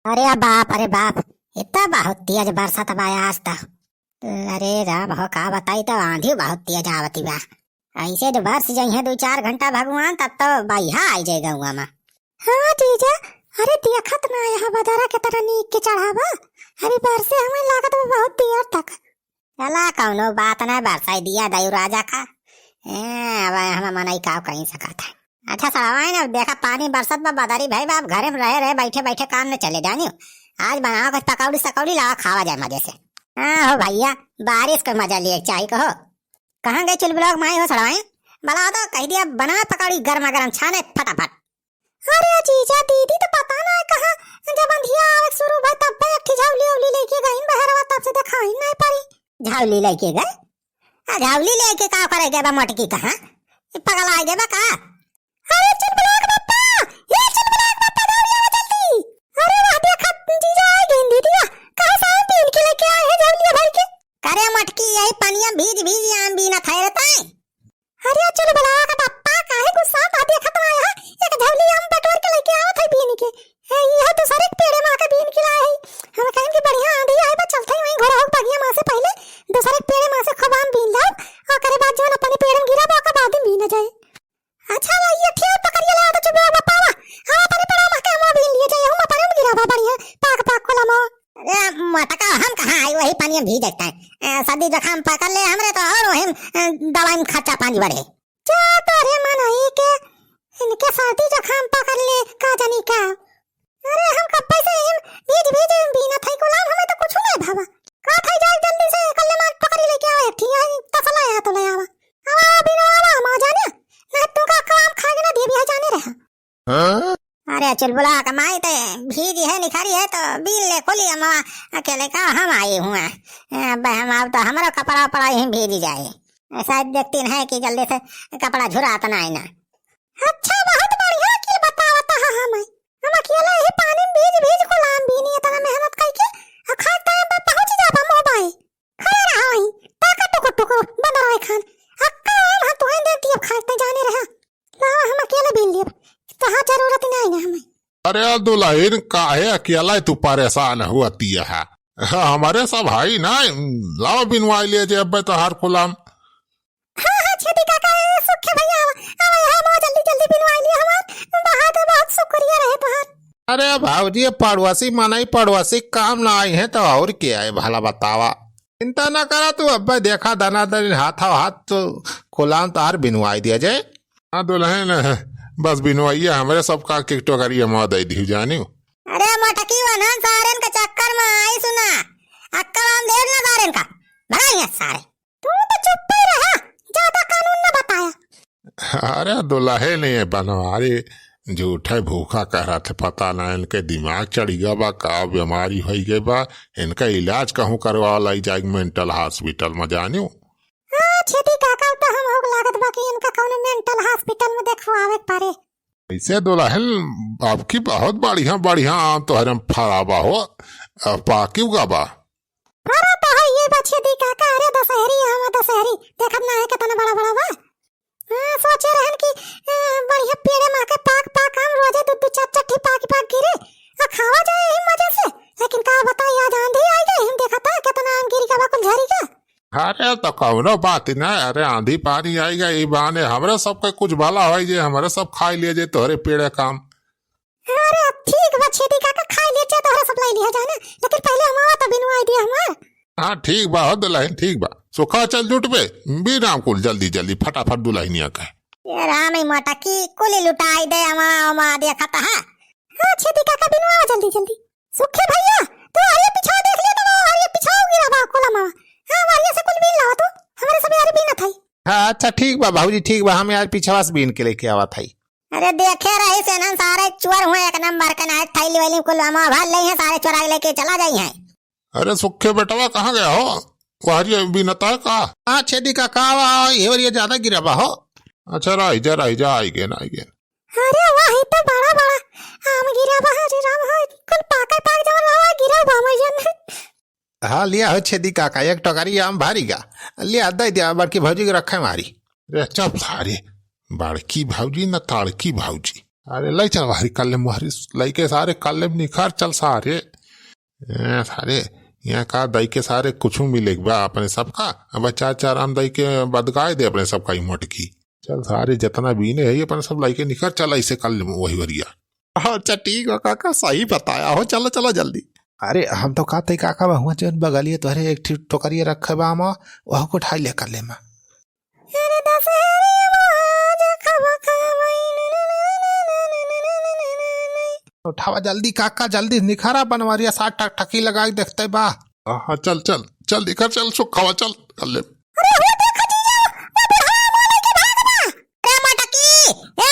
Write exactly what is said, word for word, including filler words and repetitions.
अरे बाप, अरे बाप, इतना बहुत तेज बरसत बा आज त। अरे राम हो, का बताई, त आंधी बहुत तेज आवती बा। ऐसे जो बरस जइहे दो चार घंटा भगवान, तब तो बइहा आई जाए गौवा में। हाँ जीजा, अरे देखत ना यहाँ बदरा के तरह नीक के चढ़ावा। अरे बरसे हमें लागत बा बहुत देर तक। चला, कौनो बात ना, बरसाई दिया दयू राजा का। ए, अब हम मनई का कहीं सकत है। अच्छा सड़वाइन, अब देखा पानी बरसत बा, बदरी भई बा, अब घरे में रहे रहे, बैठे बैठे काम न चले जानियो। आज बनाओ कुछ पकौड़ी सकौड़ी, लावा खावा जाए मजे से। हाँ हो भैया, बारिश का मजा लिए चाही कहो। कहाँ गई चुलबुलावा के माई हो सड़वाइन? बुलाओ तो, कह दिया बना पकौड़ी गर्मा गर्म छाने फटाफट। अरे जीजा, दीदी तो पता ना है कहाँ, जब अंधिया आवे शुरू भा तब एक ठी झौली उली लेके गईन बहरवा, तब से देखाई नहीं पड़ी। झौली लेके गए? आ झौली लेके का करे गए बा मोटकी कहाँ? ई पगला गए बा का? अरे चुलबुलावा के पप्पा, ए चुलबुलावा के पप्पा, दौड़ आवा जल्दी। अरे वाह, देखा जीजा आ गए दीदिया, कहाँ से आम बीन के लेके आए हैं झौलिया भर के? करे मोटकी, यही पनिया भीज भीज आम बीना था रहता है। अरे चुलबुलावा के पप्पा, काहे गुस्सा था? देखत ना आया, एक झौली आम बटोर के लेके आवत है बीन के। ए, यह दूसरे के पेड़े में आके बीन के लाए है। हम कहें कि बढ़िया आंधी आए बा, चलते ही वहीं घोड़ा हो बगिया माँ से पहले दूसरे के पेड़े माँ से खूब आम बीन लाओ, ओकरे बाद जौन अपने पेड़ में गिरा बा, ओकर बाद में बीना जाए। अच्छा ला, ये ठेल पकड़िए ले, आ तो चुलबुलावा के पप्पा, हम अपने पेड़े में के आम बीन लिए जाए, हम अपने में गिरा बा बढ़िया, पाक पाक कोला में। अरे मोटका, हम कहाँ आई, वही पानी में भीज जाता है। ए, सर्दी जुकाम पकड़ ले हमरे तो और वही, ए, दवाई में खर्चा पानी बढ़े। जा तोरे मनई के, इनके सर्दी जुकाम पकड़ ले, का जानी का। अरे हम कब्बे से हम भीज भीज बीनत हई गुलाम, हमें तो कुछ नहीं भावा। का था जाए जल्दी से कल्ले मार पकड़ी लेके आओ एक ठी, आई तसला है तो ले आवा। आवा बिनो आवा, हम आ जाने, नहीं तुमका काम खाए ना देवी है जाने रहा। हाँ? अरे चुलबुलावा के माई ते भीजी है, निखारी है तो बीन ले खोली, हम अकेले का हम आई हुआ। अब हम आओ तो हमरो कपड़ा उपड़ा ही भीजी जाए। शायद देखती नहीं कि जल्दी से कपड़ा झुरात ना है ना। अच्छा, बहुत बढ़िया कि बतावत है हमें। हम अकेले ही पानी में भीज भीज गुलाम बीनी, इतना मेहनत करके, आ खाए टाइम पे पहुंच जाबा मोबाइल। खड़ा रहा वहीं, ताका टुकुर टुकुर, बंदर आए खान। अक्का आम हम तुहें दे दिए खाए ते जाने रहा। लावा हम अकेले बीन लेब, तोहार जरूरत नहीं ना हमें। अरे दुल्हन, काहे अकेला तू परेशान हुआ तिया है? हमारे सब हई ना, लावा बिनवाई ले जे अब्बे तोहार कुलाम। हाँ, हाँ, छेदी काका, ए, सुखे भैया, आवा, आवा, आवा, आवा, जल्दी, जल्दी बिनवाई लिया हमार। बहुत, बहुत शुक्रिया रहे तोहार। अरे भौजी, पड़ोसी मनई पड़ोसी काम ना आई है तो और क्या है भला बतावा। चिंता ना करा तू, अब्बे देखा दना दन हाथों हाथ तो कुलाम तोहार बिनवाई दिया जाए। हाँ दुल्हन, बस बिनवाइया हमरे सब का के टोकरिया में दे दी जानियो। अरे मोटकी वनन सारेन के चक्कर में आई सुना, अक्का हम देर ना सारेन का, भगाइए सारे। तू तो चुप्पे रहा, ज्यादा कानून ना बताया। अरे दुल्हन, ये बनवारी झूठे भूखा कह रहा थे, पता ना इनके दिमाग चढ़ गया बा, का बीमारी होई गई बा, इनका इलाज कहूँ करवा लाई जाए मेंटल हॉस्पिटल में जानियो। हाँ, छेदी काका, तो हम होग लागत बा कि इनका कौनो मेंटल हॉस्पिटल में देखवावे के पड़े। ऐसे दुल्हन, आपकी बहुत बढ़िया, बढ़िया आम तोहरे में फरा बा हो, अब पाकी उगा बा। फरा तो है ये बा छेदी काका, अरे दशहरी आम, दशहरी, देखत ना है कितना बड़ा बड़ा बा। हाँ, सोचे रहन कि, अ, बढ़िया पेड़े में आके पाक पाक आम रोजे दू दू चार चार ठी पाक पाक गिरे, आ खावा जाए यही मजे से। लेकिन का बताई, आज आंधी आई गई, हम देखा था कितना आम गिर गया बा, कुल झरी गया। अरे तो कौनो बात ना, अरे आंधी पानी आएगा, ई बहाने हमरे सबके कुछ भला होई जे, हमरे सब खाई लिए जे तोहरे पेड़े काम। अरे ठीक बा छेदी काका, खाई लिए जे तोहरे सब लाई लिया जाए ना, लेकिन पहले हम आवा तो बिनवाई दिया हमार। हाँ ठीक बा हो दुल्हन, ठीक बा, सुखा चल जुट बे, बिना कुल जल्दी जल्दी फटाफट दुल्हनिया कहे। ये राम ही मोटकी कुली लुटाई दे, हमार देखा था। हाँ छेदी काका बिनवावा जल्दी जल्दी। सुखे भैया, तू हरिया पिछाव देख लिया तो वो हरिया पिछाव गिरा बा कोला मावा। हाँ, हरिया से कुल बीन लावा तू, हमारे सब यार बीना था। हाँ, अच्छा ठीक बा भौजी, ठीक बा, हम यार पिछवा से बीन के लेके आवा था। अरे देखे रही से ना सारे चोर हुए एक नंबर के, ना थैली वैली कुल हमा भर ले हैं, सारे चोरा के लेके चला जाई हैं। अरे सुखे बेटवा कहाँ गया हो? वो हरिया बीनता है का? हाँ छेदी काका, आवा, आवा, ये हरिया ज्यादा गिरा बा हो। अच्छा रही जा, रही जा, आई गए ना, आई गए। अरे वाह, ई तो बड़ा बड़ा आम गिरा बा, हरे राम हो, कुल पाकल पाक जवन रहा गिरा बा हमर जन। हाँ, लिया हो छेदी काका, एक टोकरी आम भारी गा। लिया, दे दिया, बड़की भौजी के रखे मारी। रे चुप सारे, बड़की भौजी न ताड़की भौजी। अरे, लइ चल वहरी, कल्ले मुहरी, लइके सारे कल्ले निखर चल सारे। ए, सारे, यहाँ का दई के सारे कुछ मिले बा अपने सबका। अब चार चार आम दई के बदगाए दे अपने सबका ही मोटकी। चल सारे, जितना बीने है, अपने सब लइके निखर चल, ऐसे कल्ले वही वरिया। अच्छा, ठीक बा काका, सही बताया हो। चलो, चलो जल्दी। अरे, हम तो कहते काका, वहाँ जौन बगलिए तोहरे एक ठी टोकरिया रखे बा, हम वहाँ को उठाई ले कल्ले मा। अरे दशहरी आज खबा खबा। उठावा जल्दी काका, जल्दी निखारा बनवरिया, साथ टकटकी लगा के देखते बा। हाँ, चल, चल, चल, निखर चल, सुखावा चल, कल्ले। अरे हो देख जीजा, वो बुढ़वा माले के भाग बा। अरे मटकी, ए